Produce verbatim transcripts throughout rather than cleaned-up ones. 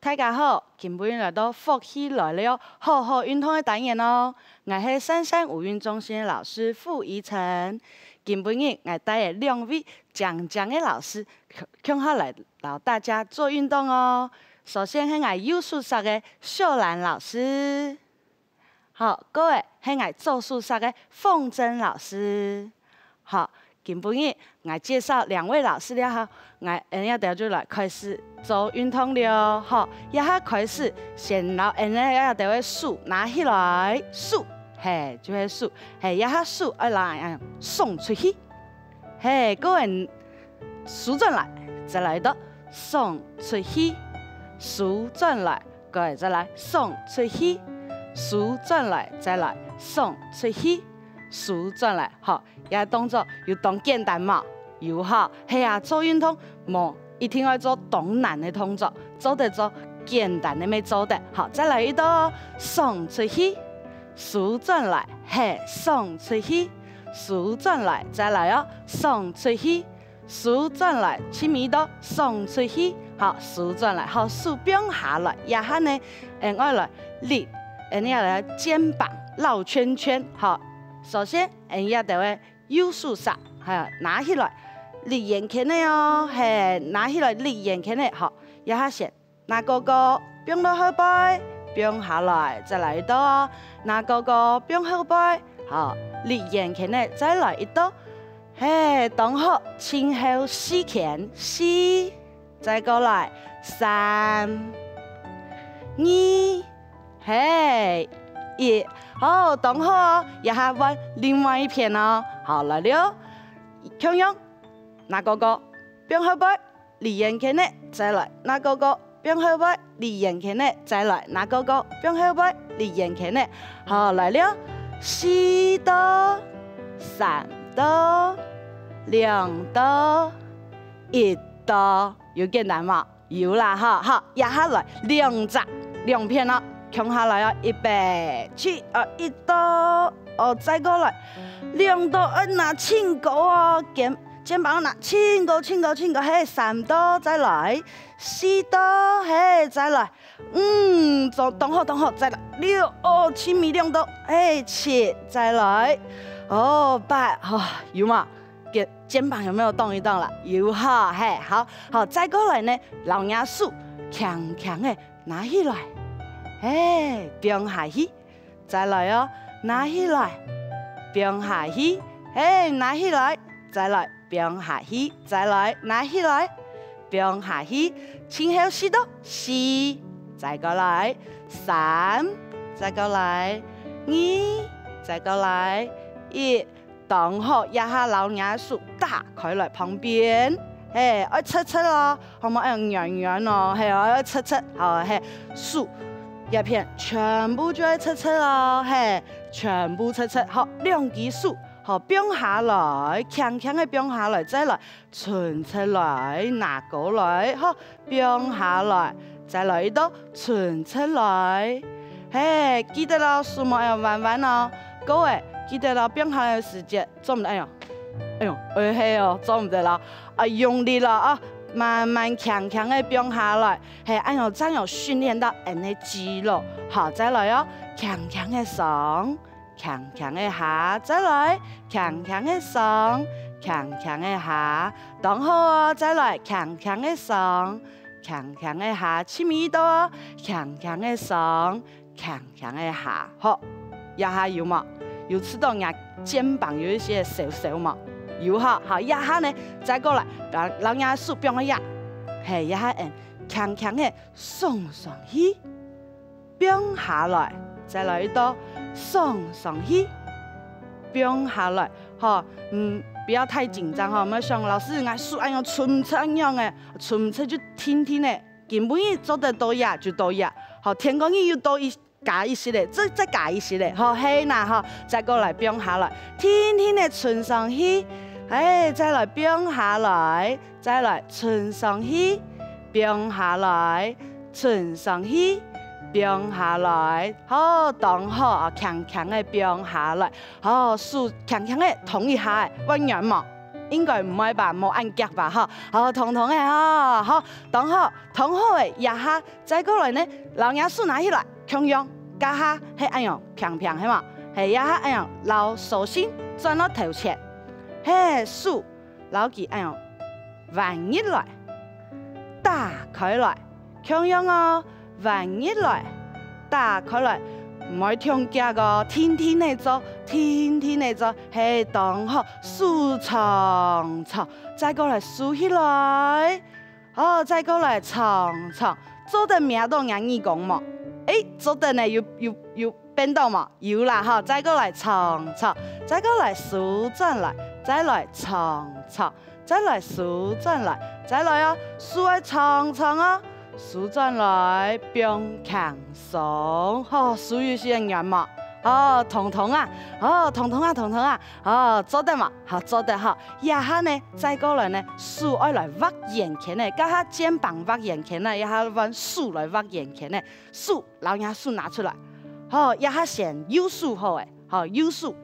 大家好，今晡日來到福氣來了，好好運動个單元哦。𠊎係善善無韻中心个老師傅怡晨。今晡日𠊎帶了兩位靚靚个老師，共下來摎大家做運動哦。首先係𠊎右手析个秀蘭老師。 好，過來係𠊎左手析个鳳珍老師。好，今晡日𠊎介紹兩位老師了後，𠊎恩這兜就來開始做運動了。好，這下開始先摎恩這兜个手拿起來，手，係，就係手，係，這下手愛摎恁樣送出去。 係，過來收轉來，再來一到，送出去，收轉來，過來再來送出去，收轉來，再來送出去，收轉來。好，這動作有當簡單無？有吼，係啊，做運動無一定愛做當難个動作，做得做簡單个乜做得。好，再來一到，送出去，收轉來，係，送出去。 收轉來，再來哦，送出去，收轉來，盡尾到送出去，好，收轉來，好，手放下來，這下呢，恩愛來立，恩愛來肩膀繞圈圈，好，首先恩這兜个右手析，係，拿起來，立圓圈个哦，係，拿起來立圓圈个，好，這下先 拿高高，放到後背，放下來，再來一到，拿高高，放後背，好，立圓圈个，再來一到，係，當好，盡後四圈，四，再過來，三，二，係，一，好，當好哦，這下換另外一片哦，好，來了，共樣，拿高高，放後背， 立圓圈个，再來，拿高高，放後背，立圓圈个，再來，拿高高，放後背，立圓圈个。好，來了，四到，三到，兩到，一到，有簡單無？有啦哈，好，這下來兩隻，兩片哦，共下來哦，預備，起，哦，一到，哦，再過來，兩到，愛拿盡高哦，肩 肩膀拿盡高、盡高、盡高，係，三到，再來，四到，係，再來，五，當，當好，當好，再來，六，哦，盡尾兩到，係，七，再來，哦，八，哦，有嗎？肩，肩膀有沒有動一動了？有哈，係，好，好，再過來呢，摎若手輕輕个拿起來，係，放下去。 再來哦，拿起來，放下去，係，拿起來，再來，放下去，再來，拿起來，放下去，盡後四到，四，再過來，三，再過來，二，再過來，一， 當好，這下摎若手打開來旁邊，係，愛直直哦，好無？愛軟軟哦，係，愛直直，好，係，手這片全部就愛直直哦，係，全部直直，好，兩隻手，好，放下來，輕輕个放下來，再來伸直來，拿高來，好， 放下來，再來一到伸直來。係，記得哦，手莫愛彎彎哦。各位，記得哦，放下來个時節，做毋得，哎喲，哎喲，哎係哦，做毋得哦，啊，用力哦，啊，慢慢輕輕个放下來，係，恁樣正有訓練到𠊎个肌肉。好，再來哦，輕輕个上， 輕輕个下，再來，輕輕个上，輕輕个下，當好哦，再來，輕輕个上，輕輕个下，盡尾到哦，輕輕个上，輕輕个下，好，這下有無？有試著若肩膀有一些燒燒無？有哈，好，這下呢，再過來，摎，摎若手放下，係，這下嗯，輕輕个送上去。 放下來，再來一到，送上去，放下來，好，嗯，不要太緊張哈，莫想老師，𠊎手恁樣伸毋直恁樣誒，伸毋直就停停誒，今晡日做得到這就到這，好，天光日又到一，加一息誒，再，再加一息誒，好，係啦，好，再過來放下來，停停誒伸上去，誒，再來放下來，再來伸上去，放下來， 伸上去，放下來，好，當好，輕輕个放下來，好，手輕輕个動一下，會軟無？應該毋會吧，無恁遽吧，哈，好，動動个，哈，好，當好，動好个，這下再過來呢，摎若手拿起來，共樣，這下係恁樣，平平係無？係，這下恁樣，摎手心轉落頭前，係，手 摎佢恁樣彎入來，打開來，共樣哦，彎入來，打開來，毋愛忒遽哦，定定仔做，定定仔做，係，當好，手長長，再過來收起來，哦，再過來長長，做得摸著若耳公無？誒，做得呢，有有有 變到無？有啦哈，再過來長長，再過來收轉來，再來長長，再來收轉來，再來哦，手愛長長哦，收轉來，放輕鬆，吼，手有使恁軟無？哦，動動啊，哦，動動啊，動動啊，哦，做得無？好，做得哈。這下呢，再過來呢，手愛來畫圓圈呢，這下肩膀畫圓圈呢，這下換手來畫圓圈呢，手 摎若手拿出來。好，這下先右手好誒，好，右手。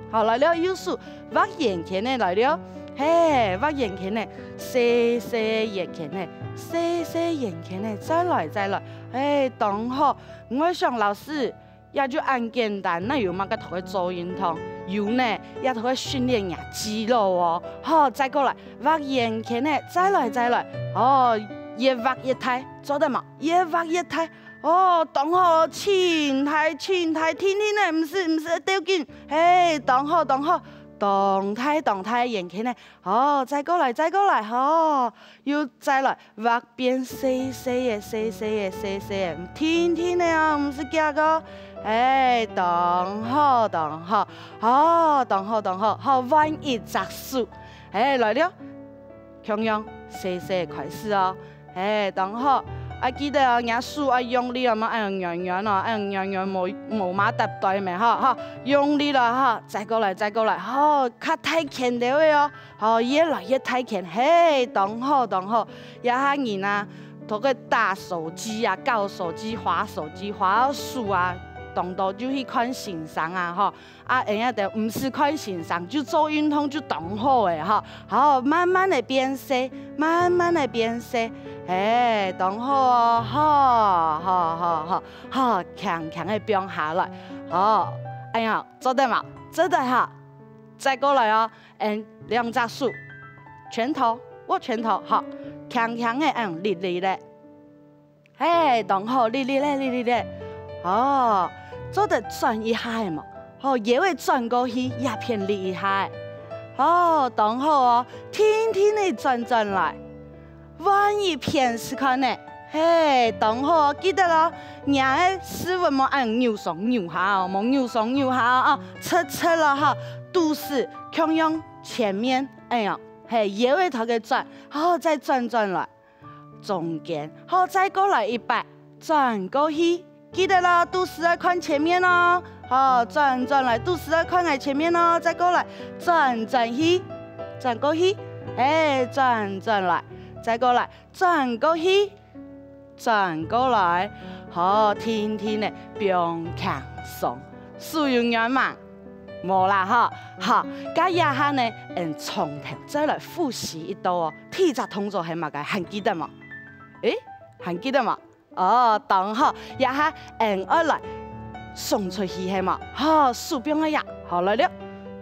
好，來了，右手，畫圓圈仔來了。嘿，畫圓圈仔，細細圓圈仔，細細圓圈仔，再來，再來。嘿，當好。𠊎想老師，也就恁簡單，哪有麼个頭个做運動？有呢，也頭个訓練若肌肉哦。好，再過來，畫圓圈仔，再來，再來。哦，越畫越大，做得無？越畫越大。 哦，當好，盡大，盡大，定定仔，毋使，毋使鬥緊。嘿，當好，當好，當大，當大个圓圈仔。哦，再過來，再過來，吼，又再來，畫變細細个，細細个，細細个，定定仔哦，毋使遽哦。嘿，當好，當好，哦，當好，當好，好，換一隻手。嘿，來了，共樣，細細个開始哦。 嘿，當好。啊，記得哦，若手愛用力哦，莫恁樣軟軟哦，恁樣軟軟無，無麼搭對咩，吼，吼，用力了，吼，再過來，再過來，吼，較大圈兜仔哦，吼，越來越大圈，嘿，當好，當好。這下人啊，透過打手機啊，搞手機、滑手機，滑到手啊，當多就去看先生啊，吼。 啊，恁樣就毋使看先生，就做運動就當好誒，吼。好，慢慢个變細，慢慢个變細，嘿，當好哦，好，好，好，好，輕輕个放下來，好，哎呀，做得無？做得哈，再過來哦，嗯，兩隻手，拳頭，握拳頭，好，輕輕个，嗯，力力个。 嘿，當好，力力咧，力力咧。哦，做得轉一下仔無？吼，腰仔轉過去，這片力一下仔。哦，當好哦，定定仔轉轉來。換一片試看呢。嘿，當好哦，記得哦，若个屎朏莫恁扭上扭下哦，莫扭上扭下哦，直直了哈，肚屎共樣前面，哎呀，嘿，腰仔頭个轉，好，再轉轉來。 中間，好，再過來一擺，轉過去，記得哦，肚屎愛看前面哦。好，轉轉來，肚屎愛看來前面哦，再過來，轉轉去，轉過去，嘿，轉轉來，再過來，轉過去，轉過來，好，定定仔放輕鬆，手有軟無？ 無啦吼，好，該這下呢，嗯，從頭再來複習一到哦。第一隻動作係麼个？還記得無？誒，還記得無？哦，當好，這下，嗯，愛來送出去係無？好，手放个呀，好，來了，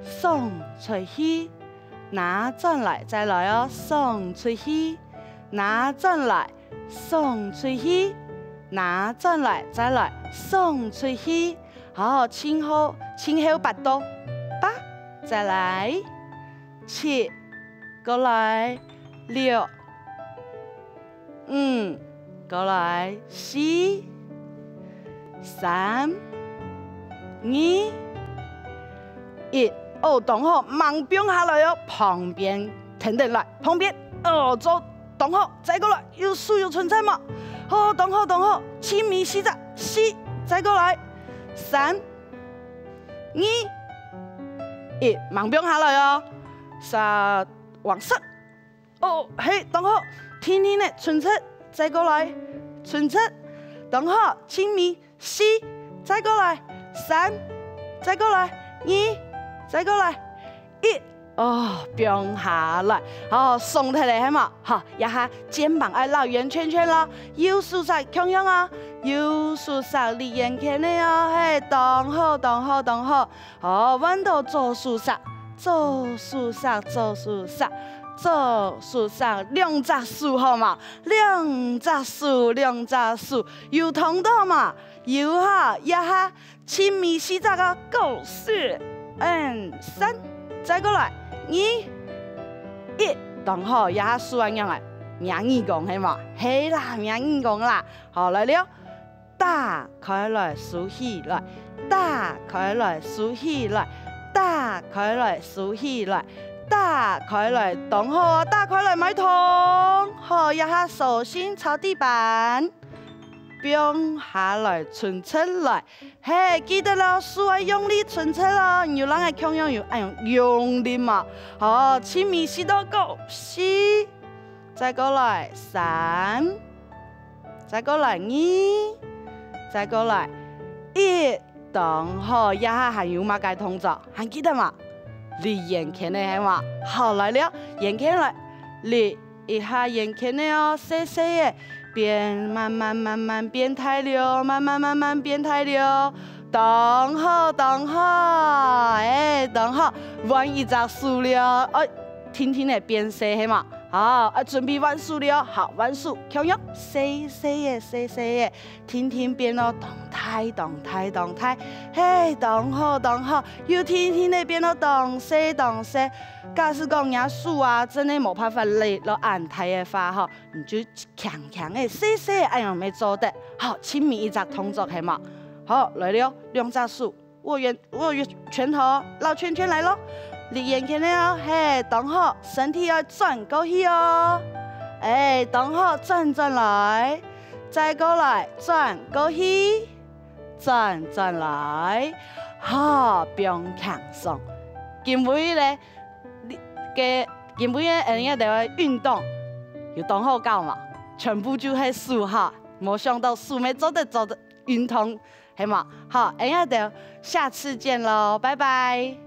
送出去，拿轉來，再來哦，送出去，拿轉來，送出去，拿轉來，再來，送出去。 好，盡好，盡後八到，八，再來，七，過來，六，五，過來，四，三，二，一。哦，當好，吂放下來哦，旁邊，跈等來，旁邊，哦，做，當好，再過來，有手有伸直無？好，當好，當好，盡尾四隻，四，再過來，三， 二，一，吂放下來哦。煞，往上。哦，嘿，當好。定定仔，伸直，再過來，伸直，當好，盡尾，四，再過來，三，再過來，二，再過來，一。哦，放下來，哦，鬆忒了，係無？好，這下肩膀愛繞圓圈圈囉，右手儕共樣哦，右手儕離圓圈个哦，嘿，當好，當好，當好。 好，換到左手儕，左手儕，左手儕，左手儕，兩隻手好無？兩隻手，兩隻手，有動著無？有哈，這下盡尾四隻个，各四，嗯，三，再過來，二，一，當好，這下手恁樣仔，摸耳公係無？係啦，摸耳公啦。好，來了。 打開來，收起來，打開來，收起來，打開來，收起來，打開來，當好啊！打開來，莫動。好，這下手心朝地板，放下來，伸直來。嘿，記得哦，手愛用力伸直哦，你有摎𠊎共樣有恁樣用力嘛？好，盡尾四到，各四，再過來，三。 再過來，二，再過來，一，當好，這下還有麼个動作？還記得無？離圓圈个係無？好，來了，圓圈來，離一下圓圈个哦，細細个，變，慢慢慢慢變大了，慢慢慢慢變大了，當好，當好，欸，當好，換一隻手了，欸，定定仔變細係無？ 好，啊，準備換手了，好，換手，共樣，細細个，細細个，定定變到當大，當大，當大，嘿，當好，當好，又定定仔變到當細，當細。假使講若手啊，真个無辦法摎恁大个話吼，你就輕輕仔、細細仔恁樣乜做得。好，盡尾一隻動作係無？好，來了，兩隻手， 握圓，握圓拳頭，繞圈圈來囉。離圓圈个哦，嘿，當好，身體愛轉過去哦。欸，當好，轉轉來，再過來，轉過去，轉轉來，好，放輕鬆。今晡日呢，你个，今晡日个，呃，𠊎兜个運動有當好搞無？全部就係手哈，無想到手乜做得做得運動， 係無？好，𠊎兜下次見囉，拜拜。